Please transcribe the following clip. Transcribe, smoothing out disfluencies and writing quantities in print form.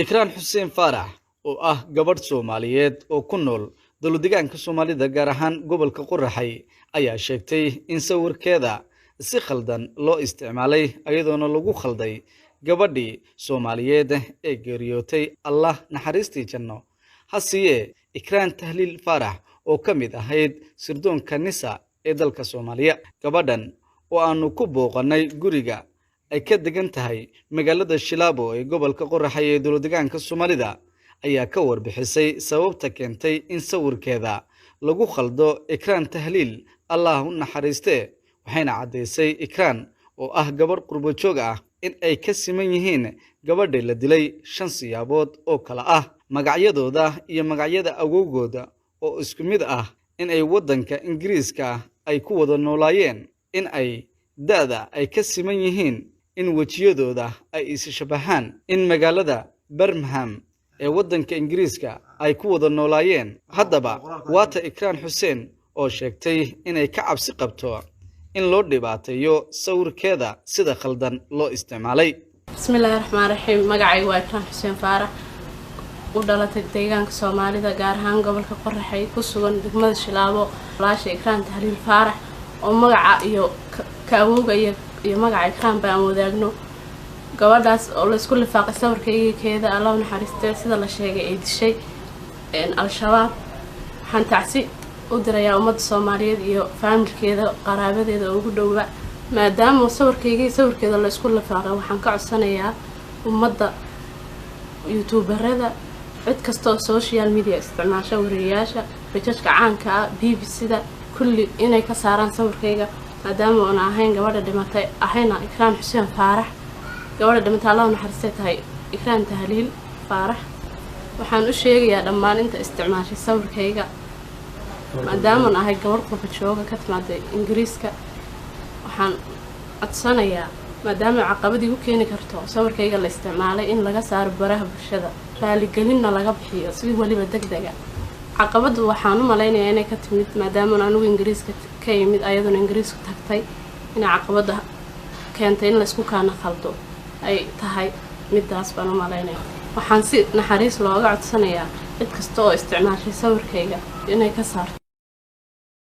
Ikraan Xuseen Faarax oo ah gabadh Soomaaliyeed oo ku nool dowladdeegaanka Soomaalida, gaar ahaan gobolka Qoraxay, ayaa sheegtay in sawirkeeda si khaldan loo isticmaalay, iyadoona lagu khalday gabadhii Soomaaliyeed ee geeriyootay, Allah naxariistii janno ha siiye, Ikraan Tahliil Faarax oo ka mid ahayd sirdoonka NISA ee dalka Soomaaliya. Gabadhan oo aanu ku booqanay guriga ay ka degan tahay magaalada Shilaabo ee gobolka Qoraxay ee dowladdeegaanka Soomaalida ayaa ka warbixisay sababta keentay in sawirkeeda lagu khaldo Ikraan Tahliil, Allah u naxariiste, waxayna caddaysay Ikraan oo ah gabadh qurbo joog ah in ay ka siman yihiin gabadhii la dilay 5 siyaabood oo kala ah: magacyadooda iyo magacyada awowgooda oo isku mid ah, in ay waddanka Ingiriiska ay ku wada noolaayeen, in ay da'da ay ka siman yihiin, in wejiyadooda ay is shabahaan, in magaalada Birmingham ee waddanka Ingiriiska ay ku wada noolaayeen. Haddaba waata Ikraan Xuseen oo sheegtay inay ka cabsi qabto in loo dhibaateeyo sawirkeeda sida khaldan loo isticmaalay. Bismillaahi raxmaan raxiim. Magacaygu waa Ikraan Xuseen Faarax, u dhalatay deegaanka Soomaalida, gaar ahaan gobolka Qoraxay, ku sugan degmada Shilaabo. Walaasha Ikraan Tahliil Faarax oo magaca iyo ka awowga iyo magaca Ikraan ba aan wadaagno, gabadhaas oo laysku lifaaqay sawirkayga keeda, Allah u naxariistee, sida la sheegay ay dishay Al-Shabaab. Waxaan tacsi u dirayaa ummadda Soomaaliyeed iyo faamilkeeda, qaraabadeeda oo ugu dhowba, maadaama sawirkaygii sawirkeeda laysku lifaaqay. Waxaan ka codsanayaa ummadda, youtuberada, cid kasta oo social media isticmaasha, wariyayaasha, rajajka caanka ah, BBC-da, kulli inay ka saaraan sawirkayga, maadaama oona ahayn gabadha dhimatay ahayna Ikraan Xuseen Faarax. Gabadha dhimatay, Allah u naxariistay, tahay Ikraan Tahliil Faarax. Waxaan u sheegayaa dhammaan inta isticmaashay sawirkayga, maadaamaan ahay gabadh qurba jooga ka timaaday Ingiriiska, waxaan codsanayaa, maadaama caqabad igu keeni karto sawirkayga la isticmaalay, in laga saaro baraha bulshada, raaligelinna laga bixiyo si weliba deg dega. Caqabaddu waxaan u malaynayaa inay ka timid maadaamaan anigu Ingiriiska ka imid, ayaduna Ingiriisku tagtay, inay caqabadda keentay in laysku kaana khaldo ay tahay. Midaas baan u malaynaya. Waxaan si naxariis looga codsanayaa cid kasta oo isticmaashay sawirkayga inay ka saarto.